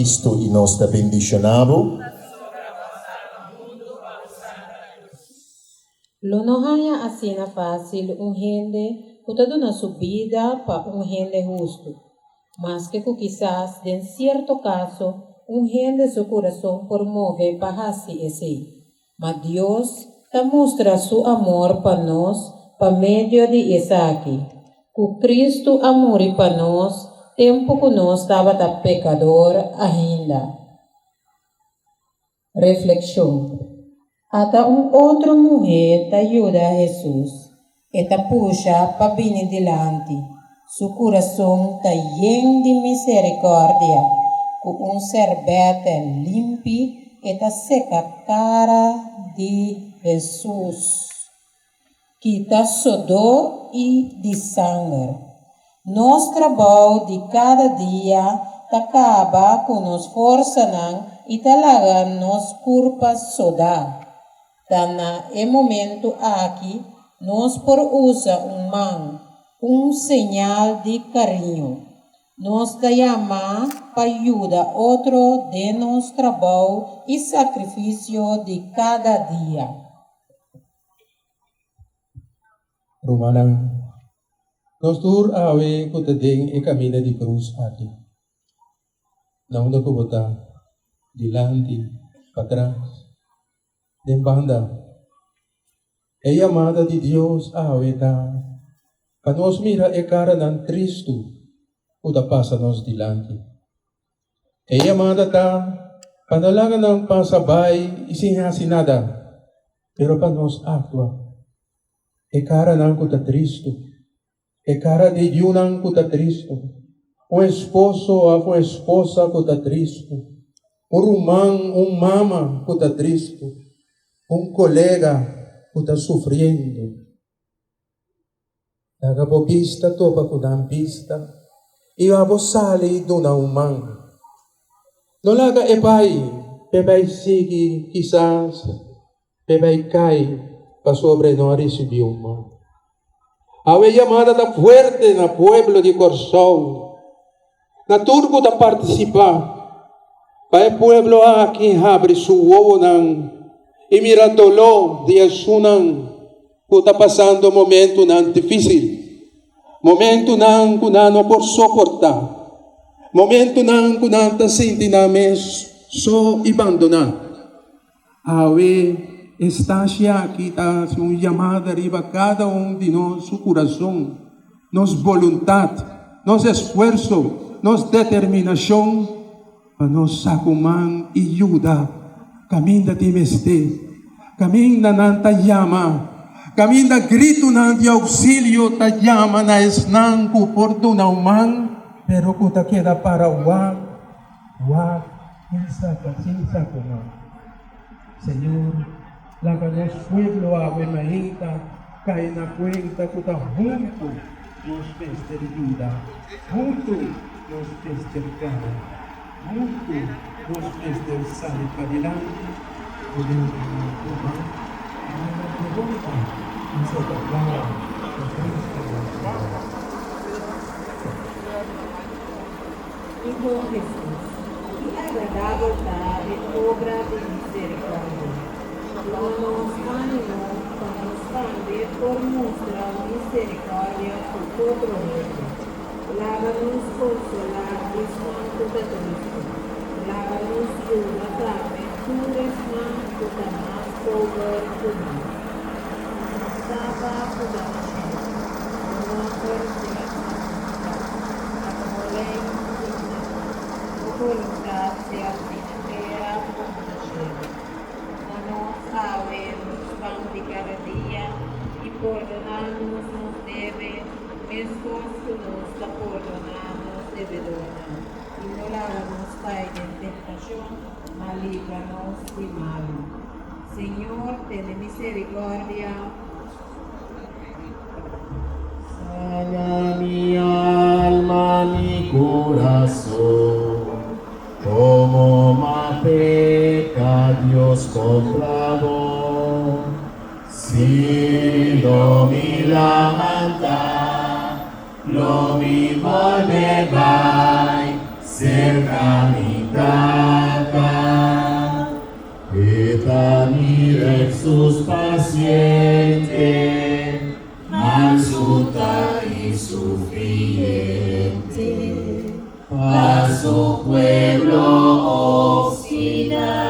Cristo i nos ta bendishoná bo. Lo no haña asina fásil un hende ku ta duna su bida pa un hende hustu, maske ku kisas den sierto kaso un hende su kurason por move pa hasi esei. Ma Dios ta mustra su amor pa nos pa medio di esaki, ku Kristu a muri pa nos tempu ku nos tabata pekador ainda. Reflekshon, Ata un otro muhé ta yuda Hesus. E ta pusha pa bini dilanti. Su kurason ta yen di miserikòrdia. Ku un sèrbètè limpi e ta seka kara di Hesus. Kita sodó i di sanger. Nos trabou di kada dia ta kaba ku nos forsanan i ta laga nos kurpa sodá. Ta na e momentu aki nos por usa un man, un señal di kariño. Nos ta yamá pa yuda otro den nos trabou i sakrifisio di kada dia. Rumannan, nos tur awe ku ta den e kaminda di krus aki, na unda ku bo ta, dilanti, patras, den banda, e yamada di Dios awe ta pa nos mira e karanan tristu ku ta pasa nos dilanti. E yamada ta pa no laga nan pasa bai i sin hasi nada, pero pa nos aktua. E karanan ku ta tristu, e kara di yunan ku ta tristu, un esposo òf un esposa ku ta tristu, un ruman, un mama ku ta tristu, un kolega ku ta sufriendo. Laga bo bista topa ku nan bista, i abo sali i duna un man. No laga e bai p'e bai sigui, kisas p'e bai kai pasobra e no a risibí un man. Awe e yamada ta fuerte na pueblo di Kòrsou, na tur ku ta partisipá, pa e pueblo aki habri su wowonan i mira doló di esunnan ku ta pasando momentunan difísil, momentunan ku nan no por soportá, momentunan ku nan ta sinti nan mes so i bandoná. Awe e stashi aki ta hasi un yamada riba kada un di nos su kurason, nos boluntat, nos esfuerso, nos determinashon Pa nos sa ku man i yuda kaminda tin mester, kaminda nan ta yama, kaminda gritunan di ousilio ta yama na esnan ku por duna un man, pero ku ta keda para wak, wak sin saka, sin sa ku man. Señor, laga nos pueblo awe mainta kai na kuenta ku ta huntu nos mester yuda, huntu nos mester gana, huntu nos mester sali padilanti ku den ku man i laga pregunta i seta klara pa Cristo nos Señor. Hijo Hesus, ki agradabel ta e obra di misericordia! Duna nos ánimo pa nos tambe por mustra misericordia ku otro hende. Laga nos konsolá esnan ku ta tristu. Laga nos yuda tambe tur esnan ku ta mas pober ku nos. Nos Tata ku ta na shelu, bo nòmber sea santifiká. Laga bo Reino bini. Bo boluntat sea hasí na tera komo na shelu. Duna nos awe nos pan di kada dia, i pordoná nos nos debe, meskos ku nos ta pordoná nos debedornan. I no laga nos kai den tentashon, ma libra nos di malu. Señor, tene misericordia. Sana mi alma, mi corazón, como m'a peca, Dios contra bo. Si lo mi lamanta, lo mi bolbe bai cerca mi. Tata. E ta mira Hesus paciente, malsuta y sufriente, pa su pueblo obstinado.